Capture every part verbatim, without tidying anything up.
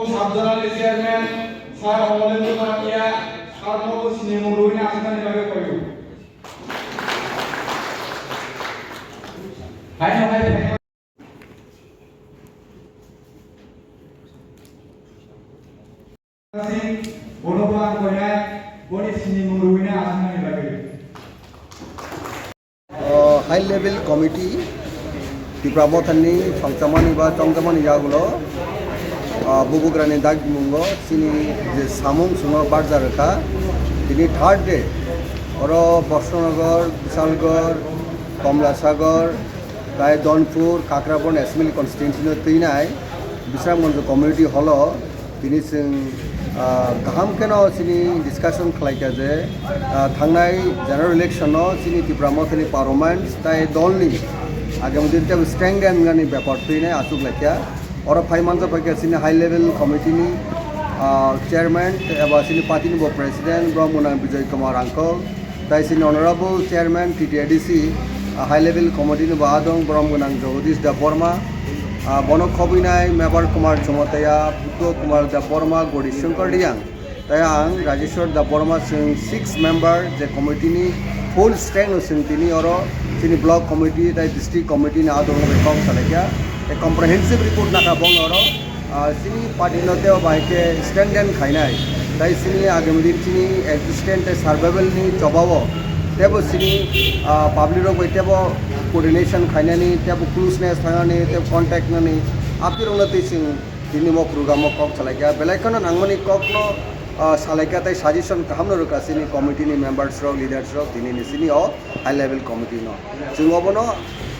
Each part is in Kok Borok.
Sub-zonal chairman sir Omolendra Bhatia, sir no bo sini mung rwina aswknani bagwi koyo. Haino hai Bono bo ang koinai, boni sini mung rwina aswknani bagwi. O high level committee Tipra Mothani phangchamani ba chongchamani yagulo, ah, bubugrani dagimungo chini je samung suno barja rwkha, tini third day oro Bostonogor, Bishalgarh, Komlasagar, tai Donpur, Kakrabon Assembly Constituency no twinai Bisramganj Community Hall o. Tini chwng, ah, kaham kheno chini discussion khlaikha je, ah, thangnai general election no chini Tipra Mothani performance tai dolni agami din tebo strengthen wngnani bepar twinai achuk laikha. Oro phai manjak paikha chini high level committee ni, ah, chairman eba chini party ni bo president Brahmanang Bijoy Kumar uncle. Tai chini Honorable Chairman T T A D C, ah, High Level Committee ni bo adong borom gwnang Jagadish Debbarma, ah, bono khobwinai Mebar Kumar Chongotaya, Buddho Kumar Debbarma, Gauri Shankar Reang, tai ang Rajeshwar Debbarma, chwng six member je committee ni full strength no chwng tini oro chini block committee tai district committee ni adong bai kok salaikha. Tai comprehensive report nakha bono oro. Ah, chini party no tebo bai khe strengthen khainai. Tai chini agami din chini existence tei survival ni chobao tebo chini, ah, public rok bai tebo coordination khainani, tebo closeness thangnani, tebo contact nani, apni rok no twi chwng tini mo program o kok salaikha. Belai kheno nangmani kok no, ah, salaikha tai suggestion kaham no rwkha chini committee ni members rok, leaders rok tini ni chini o high level committee no. Chwng obono,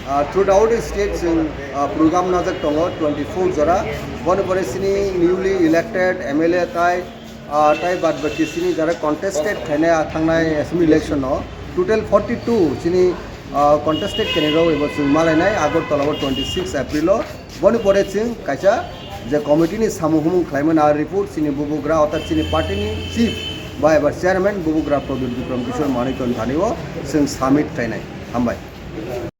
ah, throughout the state chwng, ah, program najak tongo twenty-four jora. Boni pore chini newly elected M L A tai, ah, tai bad baki chini jara contested khainai, ah, thangnai assembly election no total forty-two chini, ah, contested candidate rok ebo chwng malainai Agartala o twenty-six April o. Boni pore chwng kaisa je committee ni samung humung khlaimani a report chini bubugra orthat chini party ni chief ba eba chairman bubugra Pradyot Bikram Kishore Manikya ni thani o chwng submit khlainai. Hambai.